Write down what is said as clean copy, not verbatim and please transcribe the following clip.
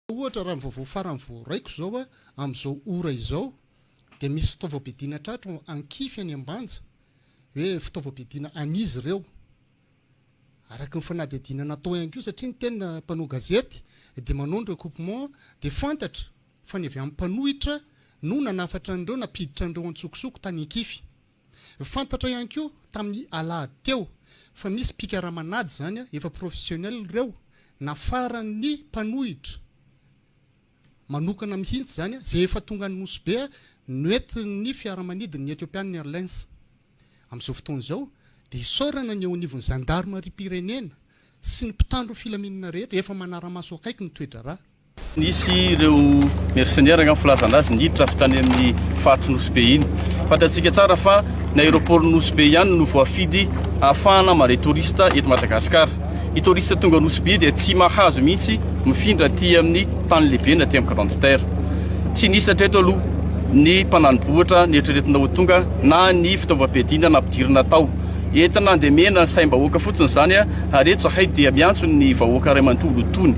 Ohatra, raha ny vaovao farany voaraiko izao amin'izao ora izao dia misy fitaovam-piadiana tratra ao Ankify any Ambanja, hoe fitaovam-piadiana an'izy ireo. Araka ny fanadihadiana natao ihany koa satria ny tena mpanao gazety dia manao ny recoupement dia fantatra fa ny avy amin'ny mpanohitra no nanafatra an'ireo nampiditra an'ireo antsokosoko tany Ankify. Fantatra ihany koa tamin'ny alahady teo fa misy mpikaraman'ady izany efa professionnel ireo nafaran'ny mpanohitra manokana mihitsy izany izay efa tonga any Nosy Be noentin'ny fiaramanidin'ny Ethiopian Airlines. Amin'izao fotoana izao dia isaorana ny eo anivon'ny zandarimariam-pirenena sy ny mpitandro filaminana rehetra efa manara-maso akaiky ny toe-draharaha. Nisy ireo mercenaires angamba filazana azy niditra avy tany amin'ny faritry Nosy Be iny. Fantatsika tsara fa ny aéroport Nosy Be ihany no voafidy ahafahana mandray touriste eto Madagasikara. Ny touriste tonga Nosy Be dia tsy mahazo mihitsy mifindra aty amin'ny tany lehibe na aty amin'ny grande terre. Tsy nisy hatreto aloha ny mpanani-bohitra neritreretina ho tonga na ny fitaovam-piadiana nampidirina tao. Entina handemena ny saim-bahoaka fotsiny izany ary eto izahay dia miantso ny vahoaka iray manontolo ho tony.